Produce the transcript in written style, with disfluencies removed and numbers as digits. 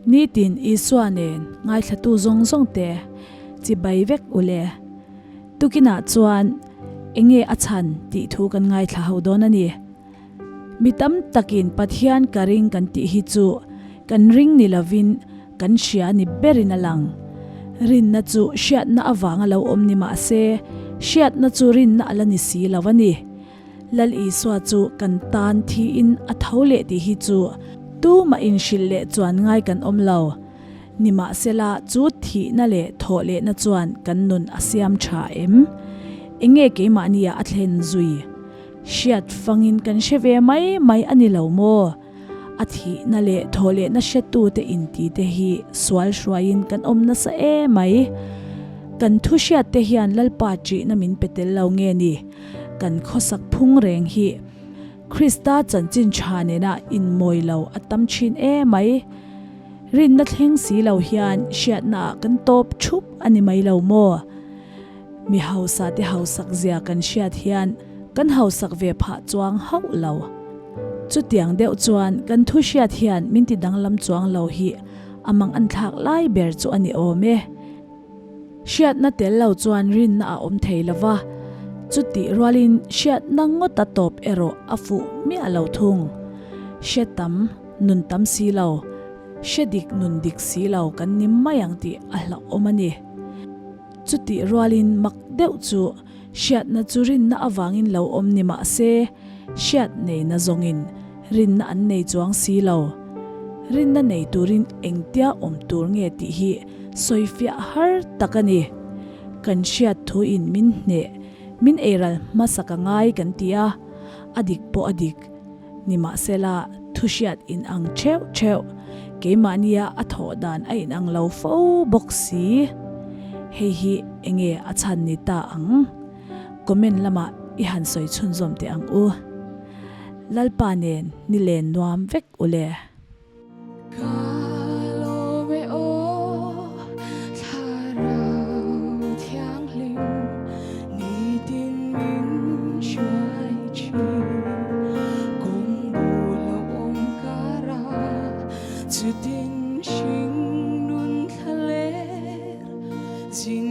Nitin Isua nen ngaithlatu zawng zawng te chibai vek u le. Tukinah chuan enge a chhan tih thu kan ngaithla ho dawn a ni. Mi tam takin Pathian ka ring kan tih hi chu kan ring ni lovin kan hria ni berin a lang. Rinna chu hriatna avanga lo awm ni mah se, hriatna chu rinna a la ni si lo a ni. Lal Isua chu kan tan thiin a tho leh tih hi chu tumah inhrilh leh chuan ngai kan awm lo. Nimahsela chu thihna leh thawh lehna chuan kan nun a siam tha em? Enge keimahnia a thlen zui? Hriat fangin kan hre ve mai mai a ni lo maw? A thihna leh thawh lehna hretute intite hi sual hruaiin kan awm nasa e mai. Kan thu hriatte hian Lalpa ṭihna min pe tel lo nge ni? Kan khawsak phung reng hi Krista chanchin ṭha nena inmawi lo a tam ṭhin e mai. Rinna thleng si lo hian hriatnaah kan tawp ṭhup a ni mai lo maw? Mi hausa te hausak zia kan hriat hian kan hausak ve phah chuang hauh lo. Chutiang deuh chuan kan thu hriat hian min ti danglam chuang lo hi a mang an thlak lai ber chu a ni awm e. Hriatna tel lo chuan rinna a awm thei lo va, chutih rualin hriatna ngawta tawp erawh a fuh miah lo thung. Hre tam, nun tam si lo, hre dik nun dik si lo kan ni mai ang tih a hlauhawm a ni. Chutih rualin mak deuh chu hriatna chu rinna avangin lo awm ni mah se, hriat neina zawngin rinna an nei chuang si lo. Rinna nei turin engtia awm tur nge tih hi sawifiah har tak a ni. Kan hriat thuin min hneh, min eiral hmasa ka ngai kan ti a, a dik pawh a dik. Nimahsela, thuhriat inang theuh theuh, keimahnia a thawh dan a inang lo fo bawk si. Hei hi enge a chhan ni ta ang? Comment lamah i han sawi chhunzawm teh ang u. Lalpa nen ni len nuam vek u le. Ka lawm e aw, thlarau thianghlim nitin min hruai thin. Kawng bul a awm kara chutin hring nun thla ler zin.